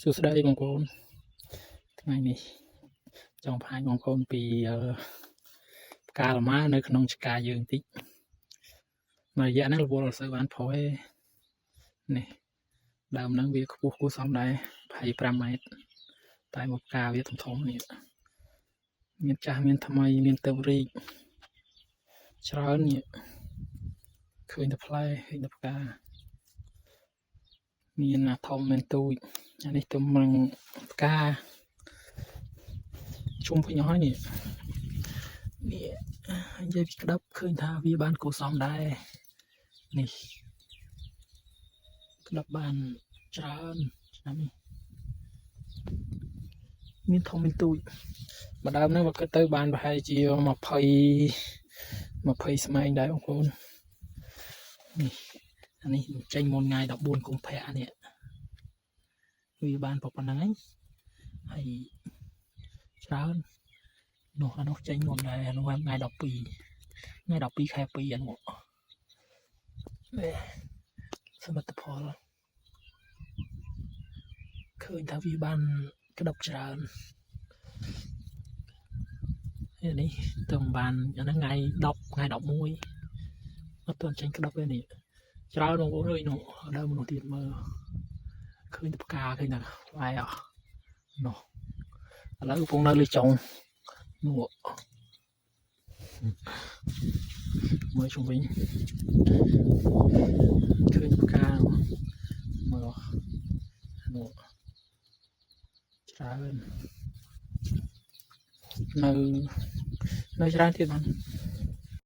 សួស្តីបងប្អូនថ្ងៃនេះចង់បង្ហាញបងប្អូនពីផ្កាលម៉ានៅក្នុងឆ្កាយើងតិចមួយរយៈហ្នឹងរវល់អត់សូវបានផុសទេនេះដើមហ្នឹងវាខ្ពស់គួរសមដែរ25ម៉ែត្រតែមកផ្កាវាធំធំនេះមានចាស់មានថ្មីមានទៅរីកច្រើននេះឃើញតែផ្លែឃើញតែផ្កាមានអាធំមានទូចអានេះទំនឹងផ្កាជុំវិញអស់ហើយនេះនេះនិយាយពីក្តាប់ឃើញថាវាបានគួរសមដែរនេះក្តាប់បានច្រើនឆ្នាំនេះមានធំមានទូចម្ដើមហ្នឹងបើគិតទៅបានប្រហែលជា20 20ស្មែងដែរបងប្អូននេះអានេះចេញមុនថ្ងៃ14កុម្ភៈនេះវាបានប៉ុណ្្នឹងឯងហើយច្រើននោះអានោះចេញមុនដែរអានោះថ្ងៃ12ថ្ងៃ12ខែ2អានោះនេះសមិទ្ធផលឃើញថាវាបានក្តាប់ច្រើននេះទៅបានអាហ្នឹងថ្ងៃ10ថ្ងៃ11អត់ទាន់ចេញក្តាប់ទេនេះច្រើនបងប្អូនអើយនោះដើមនោះទៀតមើលឃើញតែផ្កាឃើញតែផ្លែអស់នោះឥឡូវកំពុងនៅលើចុងនោះមើលជុំវិញឃើញផ្កាមើលនោះច្រើននៅនៅច្រើនទៀតបង